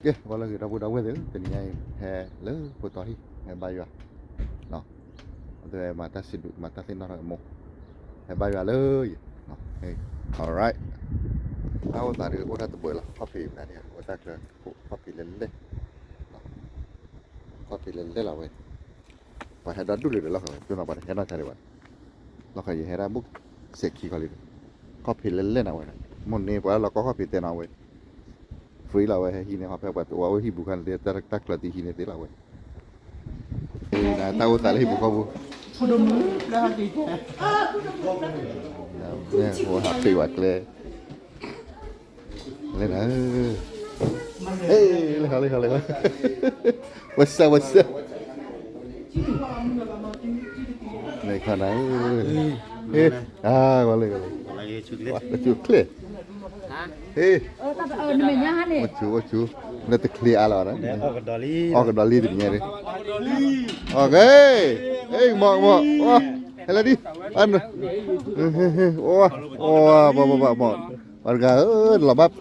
ကဲ ပှၤလၢဂ့ၤ ဒီပုၢ်ဒီဝဲၢ်သ့ၣ်ဧၢ, တနံၤညါအံၤ ဟဲလၢဖိသီဟံၣ် ဟဲဘါယွၤ, အဝဲမၤတၢ်စံးဘျုး မၤတၢ်သ့ၣ်နီၣ်ထီၣ်အမိၢ်, ဟဲဘါယွၤလၢယံၤ, alright, တၢ်အိၣ်သးဒုးအိၣ်တၢ်တဘၢလီၤ, ခီၣ်ဖံးမနုၤန့ၣ် အိၣ်တၢ်ကျၢၤ, ခီၣ်ဖံးလဲၤလဲၣ်, ခီၣ်ဖံးလဲၤလဲၣ်လီၤဝဲ, ပှၤဟဲဒီဒူၣ်လံဒီးလီၢ်ဃီ, ကၠိနီၤပှၤတဟဲနီၢ်ဆါဒံးဘၣ်, လီၢ်ဃီယဟဲဒၣ်ဘူးစဲးခံခီလံ, ခီၣ်ဖံးလဲၤလဲၣ်နၤဝဲ, မိၢ်န့ၢ်ပှၤလၢလီၤကီခီၣ်ဖံးတဲနီၤဝဲ, free လီၤဝဲ ဟဲဟံးန့ၢ်ဟီဖဲပှၤတအိၣ်အိၣ်ဟံၣ်ပူၤခါန့ၣ် တၢ်ကျၢၤသံဟံးန့ၢ်သ့လီၤဝဲ, တၢ်အိၣ်သးလၢဟံၣ်ပူၤဃီပူၤ, ဟးပ့ၤဝဲကျဲ လဲၤနၤ, ဟဲ လဲၤဃီ လဲၤဃီ လဲၤဃီ, what's up, what's up, လဲၤခီနၤ, ဟဲ အါ ဂီၤလၢဂီၤလၢ, ကဆူၣ်ချ့, ဟဲ အိၣ်ဆူၣ် အိၣ်ဆူၣ်, လၢတချ့အါလီၤ, အီၣ်ကဒီးလံတမံၤ, အီၣ်ကဒီးလံ, အီၣ်က့ၤ, ဟဲ မီၢ်မီၢ်, ဟဲလၢဒ်, ပှၤတဂၤဧၢ လီၤဘ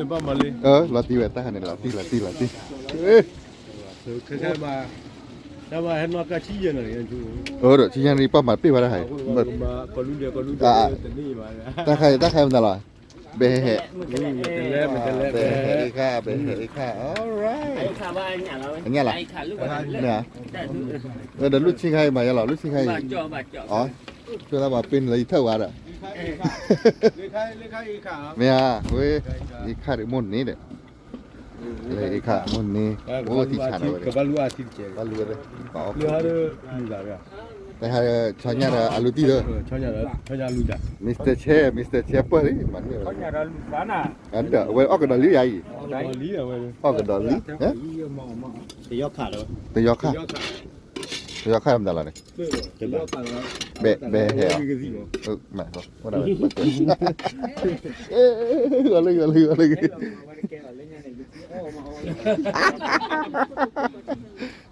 ၣ်ပ့ၤဒီး, တံၢ်န့ၣ်ဟဲခးလံလဲၣ်ဒီး, ချၢဘၣ်နီၤ, တၢ်မ့ၢ်တၢ်အမဲရကၤခါအံၤသးစူၤ, လီၤတံၢ်ဝဲတၢ်ခါန့ၣ် လီၤတံၢ် လီၤတံၢ် လီၤတံၢ်, အၢ ဒီးဆံညါန့ၣ် ပှၤမၤတပ့ၢ်ဘၣ်တၢ်ခါအံၤ, တၢ်ခါအံၤ တၢ်ခါအံၤမနုၤလီၤ, ဘဲဟဲ, ဘဲဟဲအ့ၣ်ခါ ဘဲဟဲအ့ၣ်ခါ, alright, အညၣ်လီၤ, မ့ၢ်ဧါ, ဒီးလူၢ်ဆံခါအံၤမၤယါလီၤ လူၢ်ဆံခါအံၤ, အီ ကၠိလၢပှၤပ့ၤနုာ်လၢယထၢၣ်ဝါဒီး, မ့ၢ်ဧါ, ဝဲ အ့ၣ်ခါဒ်မိၢ်န့ၣ်ဒီး, လၢအ့ၣ်ခါမိၢ်န့ၣ်, အိၣ်ထံဆးနီၤဝဲ, ဘၣ်လူၤဝဲ, တဟါ ဆီညါဒီးအလူတံၢ်လၢ, Mister Chair, Mister Chair ပၢၢ်လံ, မၤန့ၢ်ဝဲ, အဝဲအီၣ်ကဒီးလံယၤအံၤ, အီၣ်ကဒီးလံ, တယီခါ, တယီခါမတၤလီၤန့ၣ်, ဘဲဟဲအီၤ, ဂီၤလၢဂီၤလၢဂီၤလၢ,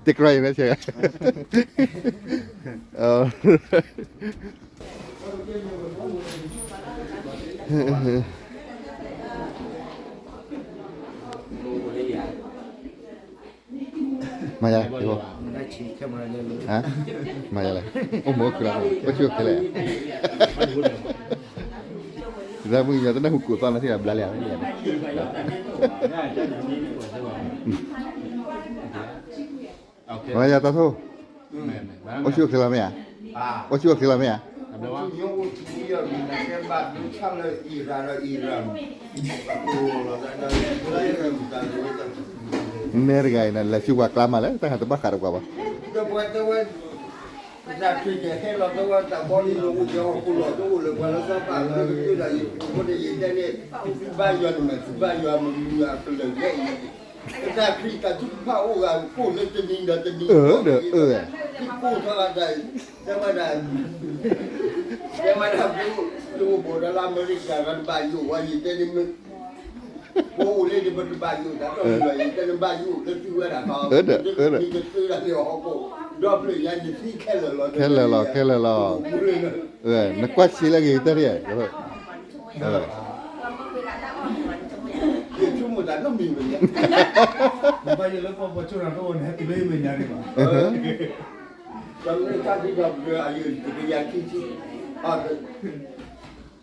တကြၢးအံၤန့ၣ်ဆဲး, မၤယၤလဲၣ်, မၤယၤလဲၣ်, အိၣ်မုာ်အိၣ်ခုၣ်လီၤ, အိၣ်ဆူၣ်အိၣ်ချ့လဲၣ်, တၢ်မုၢ်ယွၤတနၢ်ဟူကိးသီၣ်နၤထံၣ်ဘျါလံဧါ, မၤယၤတၢ်ထိၣ်, အိၣ်ဆူၣ်အိၣ်ချ့လီၤမ့ၢ်ဧါ, အိၣ်ဆူၣ်အိၣ်ချ့လီၤမ့ၢ်ဧါ, နဲတဂၤအံၤန့ၣ် လဲၤဆူပှၤကျါမးလၢ တၢ်ဟးတဘၣ်ဃးဒီးပှၤဘၣ်, တၢ်ခရံာ်ကဟဲလီၤတဝဲတၢ်ဘီလံ လီၤအိၣ်ယီၤဟီၣ်ခိၣ်လီၤ တအိၣ်လၢပှၤလၢသီပာ်လၢကတၢၢ်ဒီးယၤ အဃိန့ၣ် ယတဲန့ၣ် သုဘါယွၤန့ၣ်မ့ၢ် သုဘါယွၤမ့ၢ်မုၢ်အကလၢာ်ယဲအံၤ, တၢ်ခရံာ်တၢ်ထုကဖၣ်အိၣ်ဂၤကိၣ်လၢတနံၤဒီးတနံၤ, ဒီး သုကိၣ်ထီၣ်ဂၤတၢ်အံၤ, တဲဝဲဒၣ်, တဲဝဲဒၣ် သုအိၣ်ဘူးဒီးလၢအမဲရကၤဒီးတဘၣ်ယိၣ်ဝဲ ယတဲန့ၣ်မ့ၢ် ပအိၣ်လၢန့ၣ် ပတဘၣ်ယိၣ်တၢ်ဒီး ယတဲန့ၣ်ဘၣ်ယိၣ်လၢသုဝဲဒၣ်ခီ, မ့ၢ်တသုဒၣ်န့ၣ်ဟီၣ်ခိၣ်, ဒီဖျၢၣ်ညါန့ၣ်သံခဲလၢာ်လီၤ, ခဲလၢာ်လီၤ, ခဲလၢာ်လီၤ, နကွၢ်ဆံးလၢဂ့ၤကတၢၢ်, ယဆိကမိၣ်တၢ်နီတမံၤဘၣ်, ဘၣ်ယိၣ်လၢပှၤပိာ်ဆိတၢ်တအိၣ်န့ၣ် ဟဲတုၤလၢယမဲာ်ညါန့ၣ်ဘၣ်, တၢ်မ့ၢ်တၢ်ဒ်ဒီး ယတကယၤခံဆံ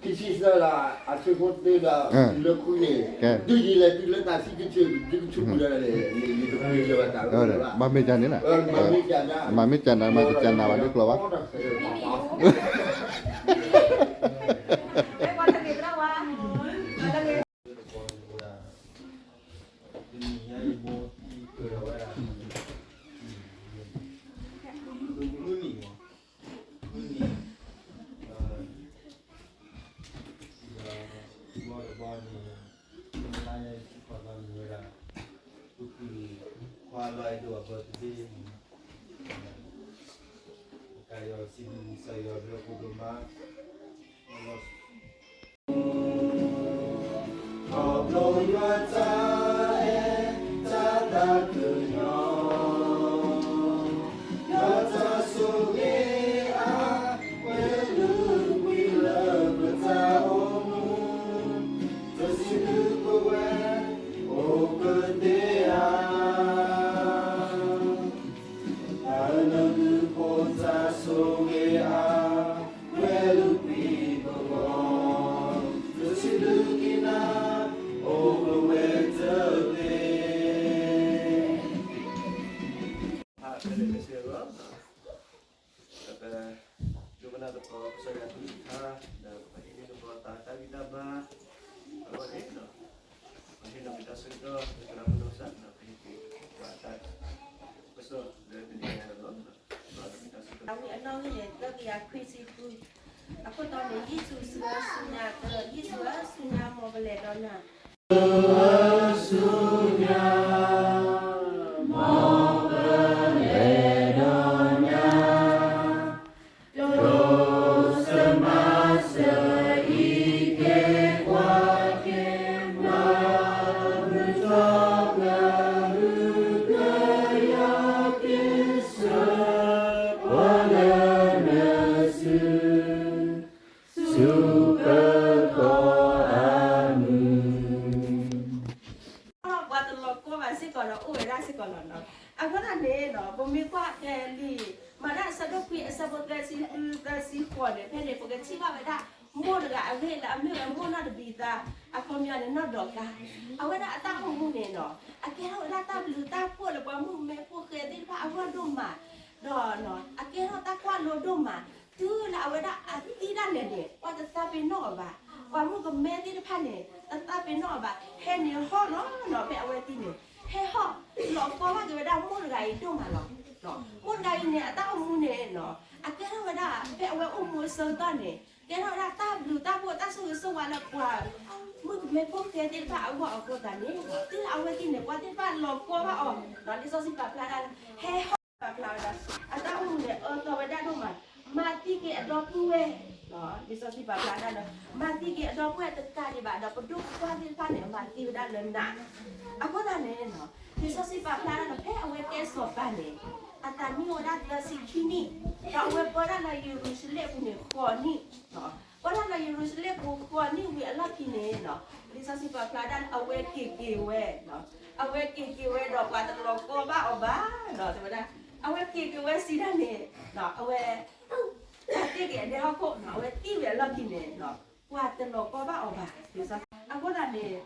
ခံဆံသၢလီၤ အဆၢဖိတၢဒီး လၢခွံန့ၣ်, ဒုးယံာ်လဲၣ်တုၤလၢတၢ်သံကဆၢ ဒုးကဆူၣ်ပူၤဒီးလဲၣ်, ယတပှ့ၤလၢၤဘၣ်တၢ်ဝဲဘၣ်, ဘၣ်မ့ၢ်ကန့ၣ်, ဘၣ်မ့ၢ်ကနၤ, မ့ၢ်ကနၤ မ့ၢ်ကနၤဘၣ်ဒ်ကျီဘၣ်, ခွံဆံဃု, အခိၣ်တီန့ၣ် ယ့ၣ်ၡူးဧၢ ဆူညါ, ယ့ၣ်ၡူးဧၢ ဆူညါ မ်ပလဲၤဒီးနၤ, ဆူညါ မ်ပလဲၤဒီးနၤ, တိစၢၤမၤစၢၤ အံးက့ၤကွၢ်က့ၤ မၤဘူၣ်ထီၣ်ပှၤ ဟုကယာ်က့ၤဆၢ ပှၤလၢနစု ဆူပကီၢ်အမုၢ် ပှၤတလီၤကီဘၣ်စ့ၢ်ကီးဒီး အိၣ်ဝဲဒၣ်စ့ၢ်ကီးဒီးနီၤ. အဃိသတးန့ၣ်နီၤ ပမ့ၢ်ကွၢ်က့ၤလံာ် မၤတၢ်အဆၢဒိၣ်ခွံ အဆၢဖိသၢဆံဃု သၢဆံဃိးန့ၣ် ဖဲန့ၣ် ပကထံၣ်ဘၣ်ဝဲဒၣ် မိၢ်တဂၤအဂ့ၢ်လၢအမ့ၢ်ဝဲ မိၢ်နီၢ်တဘံသါ, အခီပညီန့ၣ် နီၢ်ဒီကၤ, အဝဲဒၣ်အတၢ်အိၣ်မူန့ၣ်နီၤ အကဲထီၣ်ဝဲဒၣ်တၢ်ဘျုးတၢ်ဖှိၣ်လၢပှၤမုၣ်ကမဲဖိဃဲသ့ၣ်တဖၣ်အဂီၢ်ဒိၣ်မး, ဒီး အကဲထီၣ်တၢ်ကွၢ်လိဒိၣ်မး, တုၤလၢအဝဲဒၣ်အသံဒၣ်လဲာ်န့ၣ် ပှၤတသးပ့ၤနီၣ်အီၤဘၣ်, ပှၤမုၣ်ကမဲသ့ၣ်တဖၣ်န့ၣ် တသးပ့ၤနီၣ်အီၤဘၣ်, ဟဲန့ၣ်ဟီၣ်လီၤနီၤ ဖဲအဝဲသံန့ၣ် ဟဲဟီၣ်လီၤကီဘၣ်က့ၤဝဲဒၣ်မိၢ်တဂၤအံၤဒိၣ်မးလီၤ. မိၢ်တဂၤအံၤန့ၣ် အတၢ်အိၣ်မူန့ၣ်နီၤ အကဲထီၣ်ဝဲဒၣ် ဖဲအဝဲအိၣ်မူအဆၢကတီၢ်န့ၣ် ကဲထီၣ်ဝဲဒၣ်တၢ်ဘျုးတၢ်ဖှိၣ် တၢ်ဆိၣ်ဂ့ၤဆိၣ်ဝါလၢပှၤ မုၣ်ကမဲဖိဃဲသ့ၣ်တဖၣ်အဂီၢ်အဃိသတးန့ၣ် တုၤလၢအဝဲသံန့ၣ် ပှၤသ့ၣ်တဖၣ်လီၤကီဘၣ်အီၤ, လံာ်စီဆှံပာ်ဖျါဒၣ်လၢ ဟဲဟီၣ်ပာ်ဖျါဝဲဒၣ် အတၢ်အိၣ်မူန့ၣ် အၢသီဝဲဒၣ်ဒိၣ်မး, မၤသံက့ၤအဒီပုၢ်ဝဲၢ်, လံာ်စီဆှံပာ်ဖျါဒၣ်လၢ မၤသံက့ၤအဒီပုၢ်ဝဲၢ်တကးဒံးဘၣ်ဒီး ပဒိၣ်ပပှၢ်သ့ၣ်တဖၣ်န့ၣ် မၤသံဝဲဒၣ်လၢနး, အဃိသတးန့ၣ် လံာ်စီဆှံပာ်ဖျါဒၣ်လၢ ဖဲအဝဲကဲစီၤပၤန့ၣ် အသးနံၣ်အိၣ်ဝဲဒၣ်သၢဆံခံနံၣ်, ဒီးအဝဲပၢဒၣ်လၢယရူၤၡလ့ၣ်ပူၤန့ၣ် ဃိးနံၣ် ပၢဒၣ်လၢယရူၤၡလ့ၣ်ပူၤဃိးနံၣ်ဝံၤအလီၢ်ခံန့ၣ် လံာ်စီဆှံပာ်ဖျါဒၣ်လၢ အဝဲက့ၤက့ၤဝဲ, အဝဲက့ၤက့ၤဝဲဒီးပှၤတလီၤကီဘၣ်အီၤဘၣ်, တဲဝဲဒၣ် အဝဲက့ၤက့ၤဝဲစံးဒၣ်န့ၣ် အဝဲ တ့ၢ်က့ၤအဒဲဟီၣ်ခိၣ် အဝဲသံဝံၤအလီၢ်ခံန့ၣ် ပှၤတလီၤကီဘၣ်အီၤဘၣ်, အဃိသတးန့ၣ်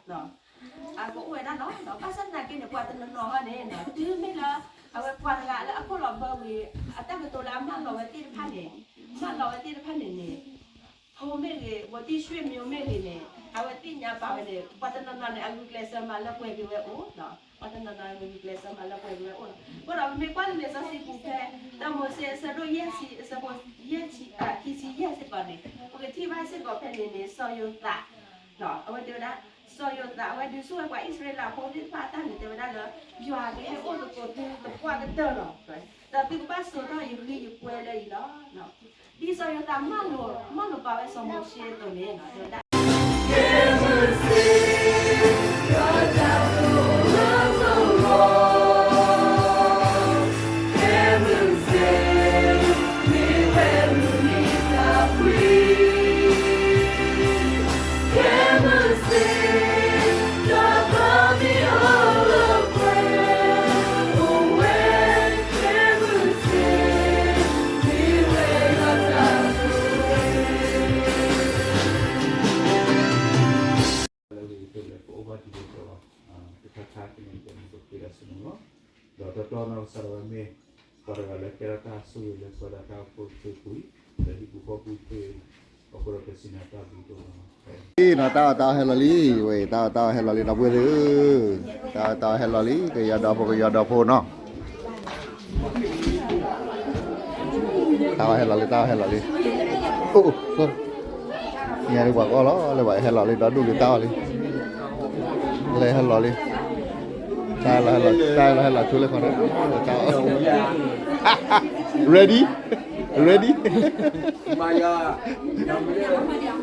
အကအိၣ်ဝဲဒၣ်နီၤ, ဘၣ်ဆၣ်သနာ်က့န့ၣ် ပှၤတနီၤနီၤဟီန့ၣ် တုၤမ့ၢ်လၢ အဝဲပှၤတဂၤလၢအခိၣ်လီၤဘၢဝံၤ အတၢ်ကတိၤလၢအမၢလီၤဝဲသ့ၣ်တဖၣ်န့ၣ်, မၢလီၤဝဲသ့ၣ်တဖၣ်န့ၣ်န့ၣ် ဖိမ့ၢ်ဂ့ၤ ဝီၤတံၢ်ဆွ့မ့ၢ်မ့ၢ်ဂ့ၤန့ၣ် အဝဲသ့ၣ်ညါပာ်ဝဲန့ၣ် ပှၤတနီၤနီၤန့ၣ် အဂုာ်ကျဲးစၢးမၤလၢပှဲၤက့ၤဝဲအိၣ်, ပှၤတနီၤနီၤန့ၣ် ဂုာ်ကျဲးစၢးမၤလၢပှဲၤက့ၤဝဲအိၣ်လီၤ. အဃိဒီးပမ့ၢ်ကွၢ်လံာ်စီဆှံပူၤဖဲ တၢမိၤၡ့အဆၢဒိၣ်ယဲၢ်ဆံ အဆၢဖိယဲၢ်ဆံ ခံဆံယဲၢ်စ့ၢ်ကီးန့ၣ် ပကထံၣ်ဘၣ်စ့ၢ်ကီးဖဲန့ၣ်န့ၣ် စီၤယိၤသး အဝဲတဲဝဲဒၣ် စီၤယိၤသး အဝဲဒုးဆူၣ်ဝဲပှၤအံၣ်စရ့လးဖိသ့ၣ်တဖၣ်အတၢ်န့ၣ် တဲဝဲဒၣ်လၢ ယွၤကဟဲအိၣ်သကိးသုသပှၢ်ကတၢၢ်လီၤ, ဒီးသုကဘၣ်စိာ်ထီၣ်ယဃံယကွဲလၢအံၤလီၤ. ဒ်စီၤယိၤသးမၢလိာ် မၢလိာ်ပာ်ဝဲစီၤမိၤၡ့အသိးန့ၣ် တဲဝဲဒၣ် လၢဝံၤတဖျၢၣ်လၢပအိၣ်ဘၣ်တံၤသကိးလီၤ, တခါခါကန့ၣ် ပမ့ၢ်ပဃ့ဒီးဆူနုာ်လီၤ, ဒီးတီတီနီၢ်ကစၢ်ဒၣ်ဝဲမ့ၢ် ပှၤတဂၤလၢကဲထီၣ်တၢ်ဆိၣ်ဂ့ၤလၢပှၤဒီးတၢ်အိၣ်ဖှိၣ်တဖုအပူၤ, ဒီးဟံၣ်ပူၤဃီပူၤသ့, အဃိဒီးပစံးနၤတၢ်ဘျုးဒိၣ်မး, အံၤနီၤ တၢ်အီၣ်တၢ်အီဟဲလီၤလံ, ဝဲ တၢ်အီၣ်တၢ်အီဟဲလီၤလံ ဒီပုၢ်ဝဲၢ်သ့ၣ်ဧၢ, တၢ်အီၣ်တၢ်အီဟဲလီၤလံ ကယီၤဒီဖိကယီၤဒီဖိနီၤ တၢ်အီၣ်ဟဲလီၤလံ တၢ်အီၣ်ဟဲလီၤလံ, အိၣ် အိၣ် ညါဒ်ပှၤကအီၣ်လီၤ လၢပှၤဟဲလီၤလံ ဒီဒူၣ်လံ တၢ်အီၣ်လံ, လၢဟဲလီၤလံ, တၢ်အီၣ်ဟဲလီၤ တၢ်အီၣ်ဟဲလီၤဆိလၢခီနီၤ, တၢ်အီၣ် ready ready အကဒီးလံ အကဒီးလံ, အီၣ်လၢၤဘၣ်ကၠီနီၤ အီၣ်လၢၤဘ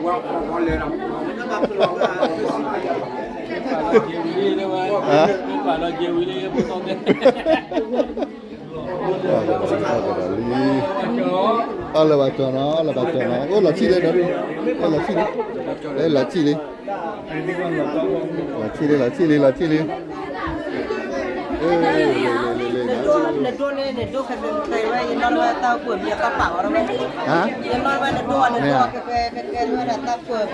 ၣ်ကၠီနီၤ, အိၣ်လီၤဆံးလံ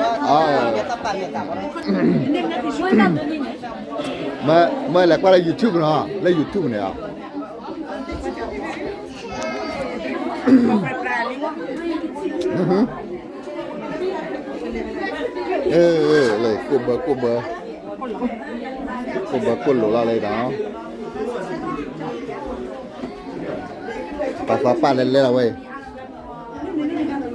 ဒီး, အိၣ်လီၤဆံးလံ, လီၤဆံးလံ, လီၤဆံးလံ လီၤဆံးလံ, လီၤဆံးလံ, လီၤဆံးလံ, မ့ၢ်လဲၤကွၢ်လၢ YouTube နီၤ လၢ YouTube န့ၣ် ကိၣ်ဘၢ ကိၣ်ဘၢ, ကိၣ်ဘၢကိၣ်လိၤလီၤလၢဒီး, ပှၤသီပၣ်လဲၤလဲၤလီၤဝဲအံၤ,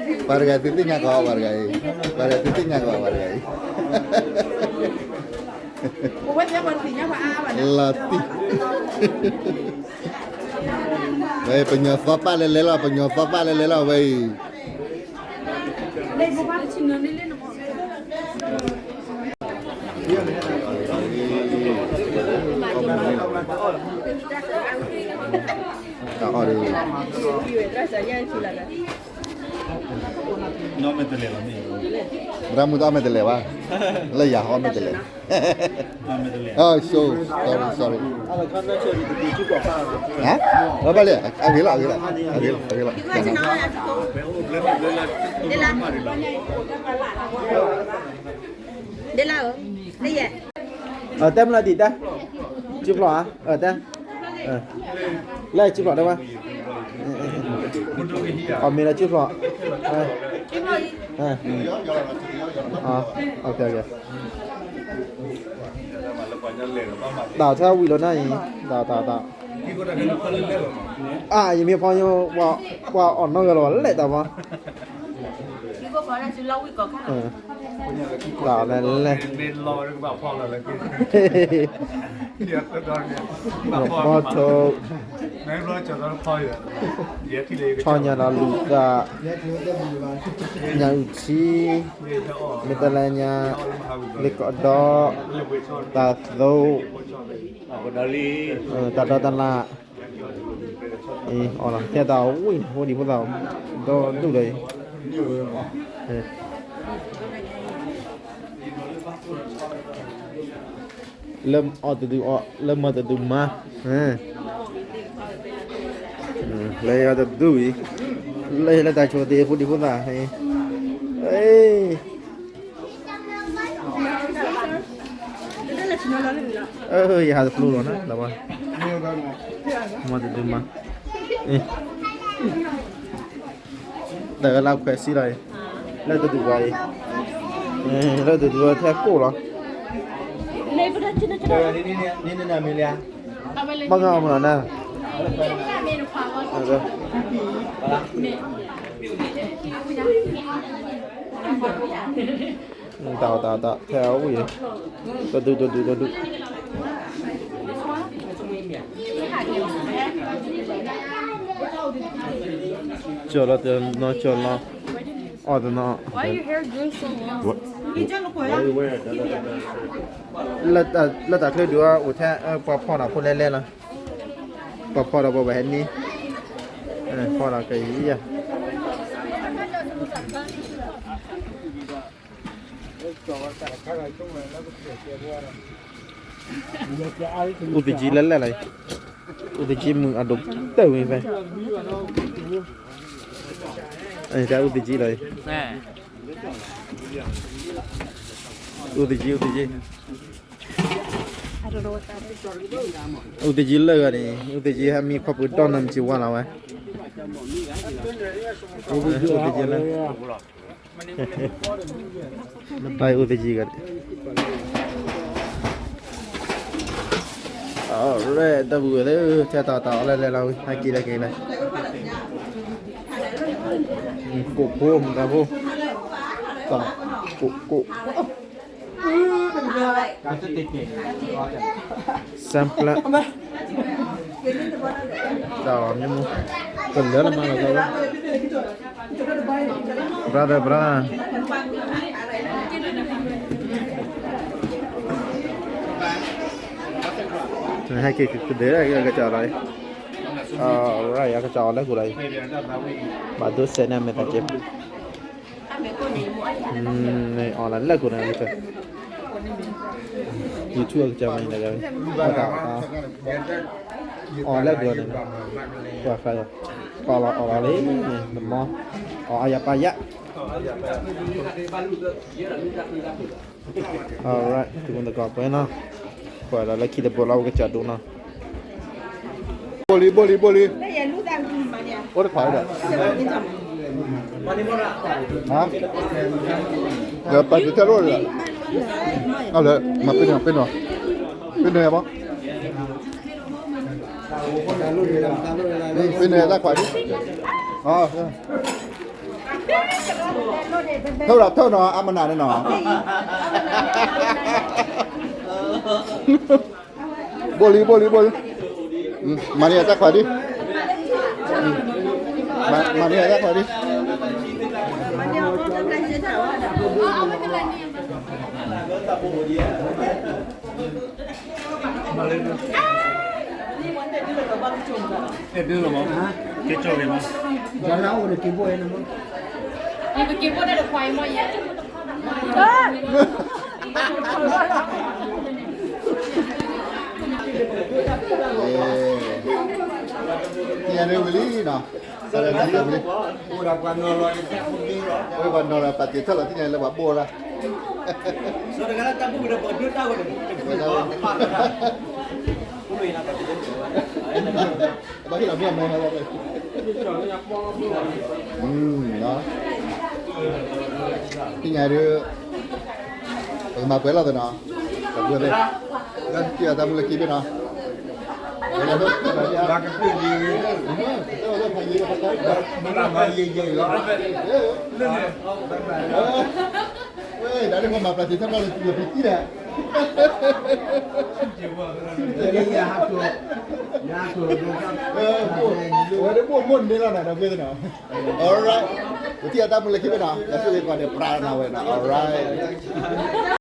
ပှၤတဂၤသုသ့ၣ်ညါကီး ပှၤတဂၤအံၤ, ပှၤတဂၤသုသ့ၣ်ညါကီး ပှၤတဂၤအံၤ, လီၤတံၢ်, ဝဲ ပညီသီပၣ်လဲၤလဲၤလီၤ, ပညီသီပၣ်လဲၤလဲၤလီၤဝဲအံၤ. မတၤမုၢ်တအီၣ်မ့ၢ်တလဲၤဘၣ်, လၢယၤဟီမ့ၢ်တလဲၤ, sorry sorry, ဘၣ်လံ, အဂ့ၤလီၤ အဂ့ၤလီၤ အဂ့ၤလီၤ အဂ့ၤလီၤ, ဒ်လၢ, ဒ်လၢ, တဲမလီၤဒံးတၢ်, စုဖျီၣ်ဧါ, တဲ, လၢစုဖျီၣ်တဲဝဲ, အမ့ၢ်လၢစုဖျီၣ်, တၢ်ထဲဝံၤလီၤန့ၣ်အံၤ, တၢ်တၢ်တၢ်, အါ ယမ့ၢ်ဖီညိ, ပှၤအီၣ်နီတဂၤလၢၤဘၣ် လဲၣ်တၢ်မး, တၢ်လဲၣ်လဲၣ်, ဘီထိ, ဆီညါလီၤလူၤသး, ညၣ်အုၣ်ထံ, မ့ၢ်တလဲညါ, လ့ကီးဒီ, တၢ်သိ, တၢ်ဒီတလး, အီၣ်လီၤထဲတၢ်ဝံၣ်ဖိဒံဖိသၣ်, ဒီဒူၣ်ဒီးအံၤ, လၢအီၣ်တဒုအီၣ်, လၢမၤတဒုမၤ, လၢယၤတဒုအံၤ, လၢယၤလၢတၢ်ဆိၣ်တ့ၢ်ဖိဒံဖိသၣ်, ယဟးတဖျိလီၤနၤ, မၤတဒုမၤ, တၢ်လၢခွဲးစံလီၤအံၤ, လၢတဒုပှၤအံၤ, လၢတဒုထဲကိၣ်လီၤ, ဘၣ်ဂၤအီၣ်မးလီၤနၤ, တၢ်အီၣ်တၢ်အီၣ်တၢ်ထဲအဝံၣ်, တဒုတဒုတဒု, ကၠီၣ်လီၤတနီၤကၠီၣ်လီၤ, အီၣ်တနီၤ, လၢတၢ်ချၢဒုးအအိၣ်ထဲ ပှၤဖီၣ်တၢ်ဖိလဲလဲလီၤ, ပှၤဖီၣ်ဒီးပှၤဘၣ်ဟဲန့ၢ်, ဖီၣ်ဒီးကယံၤယၤ အိၣ်သယံၤလၢလဲၣ်လီၤ, အိၣ်သယံၤမုၢ်အဒိၣ်တၢၢ်ဝံၤဖဲ, တၢ်အိၣ်သယံၤလီၤ, အိၣ်သယံၤ အိၣ်သယံၤ, အိၣ်သယံၤလၢဂၤန့ၣ် အိၣ်သယံၤဟဲမံခီပူၤဒီနၤမ့ၢ်က့ၤဝါလီၤဝဲ, အိၣ်သယံၤလၢ လၢတၢ်အိၣ်သယံၤဂၤ, အရ့ ဒီပုၢ်ဝဲၢ်သ့ၣ်, ထဲတၢ်တၢ်အီၣ်လဲၣ်လဲၣ်လီၤဝံၤ ဟဲက့ၤလၢက့ၤလၢ, ကိၣ်ဖိမတၤဖိ, တၢ်ကိၣ်ကိၣ် စဲပျၢ, တၢ်အီၣ်မ့ၢ်မူ, ကလၢလၢမၤလီၤကဝဲ, brother brother, ဟဲက့ၤကဒဲကကစၢ်လီၤ, alright ကစၢ်အီၣ်လၢကူလီၤ, ဘၣ်ဒိစဲးန့ၣ်မဲာ်သးကဲ အီၣ်လၢလၢကူန့ၣ်, YouTube အကစၢ်မၤန့ၣ်, အီၣ်လၢကူန့ၣ်, ပှၤဃါ, ပှၤလီၤအီၣ်လီၤလံ, နမီ, အီၣ်အါယၤပၢ်ယၤ, alright တမုၢ်တကိးပှဲၤနီၤ, ပှၤလီၤလၢခံတဘိလီၤ ပကစၢ်ဒိနီၤ ဘိလံ ဘိလံ ဘိလံ, အိၣ်တခွါဒီး, ဟါ, ဒီးပာ်တံၢ်ထဲလိၣ်ဒီး, အလၢ, မၤပ့ၤနီၤ ပ့ၤနီၤ, ပ့ၤနီၤယၤဘီ, ဖဲန့ၣ်တၢ်ခွးဒံး, ထီၣ်ဒီးထီၣ်နီၤ အါမနုၤန့ၣ်နီၤ, ဘိၣ်လံ ဘိၣ်လံ ဘိၣ်လံ, မၤန့ၢ်တၢ်ခွးဒံး, မၤန့ၢ်တၢ်ခွးဒံး. သ့ၣ်ညါဒၣ်ဝံၤလံနီၤ, သ့ၣ်ညါဒၣ်ဝံၤလံ, ပှၤနီၤလီၤပာ်တ့ၢ်ထီၣ်လီၤ သ့ၣ်ညါလၢပှၤဘိၣ်လၢ ဘၣ်ဟ့ၣ်လီၤမ့ၢ်အမဲဟဲလီၤ, သ့ၣ်ညါဒၣ်, ပကမၤပှဲၤလီၤသ့ၣ်နီၤ, ပှဲၤသ့ၣ်, လၢတံၢ်အတၢ်မူလၢခံဘ့ၣ်နီၤ, ဝဲဒၣ်န့ၣ်ပှၤမၤပျးစ့ၢ်ထီၣ်လၢပတံၢ်ဒီး ဝဲဒၣ်ဘိၣ်မိၢ်န့ၣ်လီၤနၤ ဒီပုၢ်ဝဲၢ်သ့ၣ်နီၤ, alright, ပထံၣ်အတၢ်မူလၢခံဘ့ၣ်နီၤ, ယဆိၣ်ဂ့ၤကိးဂၤဒဲး ပြးနၤဝဲနီၤ, alright.